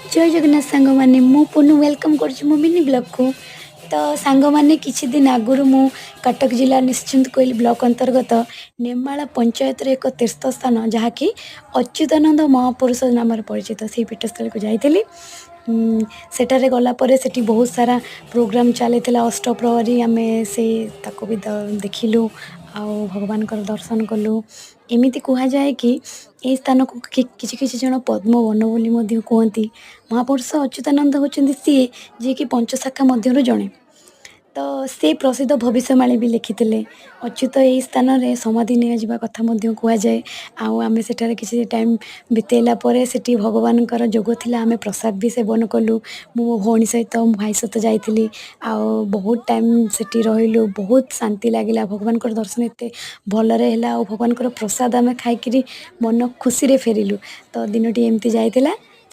ଜୟ ଜଗନ୍ନାଥ ସାଙ୍ଗମାନେ, ମୁଁ ପୁନୁ welcome କରୁଛି ମୋ ମିନି ବ୍ଲଗ୍କୁ। ତ ସାଙ୍ଗମାନେ, କିଛି ଦିନ ଆଗରୁ ମୁଁ କଟକ ଜିଲ୍ଲା ନିଶ୍ଚିନ୍ତକୋଇଲି ବ୍ଲକ୍ ଅନ୍ତର୍ଗତ ନେମାଳ ପଞ୍ଚାୟତର ଏକ ତୀର୍ଥ ସ୍ଥାନ, ଯାହାକି ଅଚ୍ୟୁତାନନ୍ଦ ମହାପୁରୁଷ ନାମରେ ପରିଚିତ, ସେଇ ପୀଠସ୍ଥଳୀକୁ ଯାଇଥିଲି। ସେଠାରେ ଗଲା ପରେ ସେଠି ବହୁତ ସାରା ପ୍ରୋଗ୍ରାମ୍ ଚାଲିଥିଲା ଅଷ୍ଟପ୍ରହରୀ। ଆମେ ସେଇ ତାକୁ ବି ଦେଖିଲୁ ଆଉ ଭଗବାନଙ୍କର ଦର୍ଶନ କଲୁ। ଏମିତି କୁହାଯାଏ କି ଏହି ସ୍ଥାନକୁ କିଛି କିଛି ଜଣ ପଦ୍ମବନ ବୋଲି ମଧ୍ୟ କୁହନ୍ତି। ମହାପୁରୁଷ ଅଚ୍ୟୁତାନନ୍ଦ ହେଉଛନ୍ତି ସିଏ, ଯିଏକି ପଞ୍ଚଶାଖା ମଧ୍ୟରୁ ଜଣେ। ତ ସେ ପ୍ରସିଦ୍ଧ ଭବିଷ୍ୟମାଳୀ ବି ଲେଖିଥିଲେ। ଅଚ୍ୟୁତ ଏହି ସ୍ଥାନରେ ସମାଧି ନିଆଯିବା କଥା ମଧ୍ୟ କୁହାଯାଏ। ଆଉ ଆମେ ସେଠାରେ କିଛି ଟାଇମ୍ ବିତେଇଲା ପରେ ସେଠି ଭଗବାନଙ୍କର ଯୋଗ ଥିଲା, ଆମେ ପ୍ରସାଦ ବି ସେବନ କଲୁ। ମୁଁ ମୋ ଭଉଣୀ ସହିତ, ମୋ ଭାଇ ସହିତ ଯାଇଥିଲି ଆଉ ବହୁତ ଟାଇମ୍ ସେଠି ରହିଲୁ। ବହୁତ ଶାନ୍ତି ଲାଗିଲା। ଭଗବାନଙ୍କର ଦର୍ଶନ ଏତେ ଭଲରେ ହେଲା ଆଉ ଭଗବାନଙ୍କର ପ୍ରସାଦ ଆମେ ଖାଇକିରି ମନ ଖୁସିରେ ଫେରିଲୁ। ତ ଦିନଟି ଏମିତି ଯାଇଥିଲା।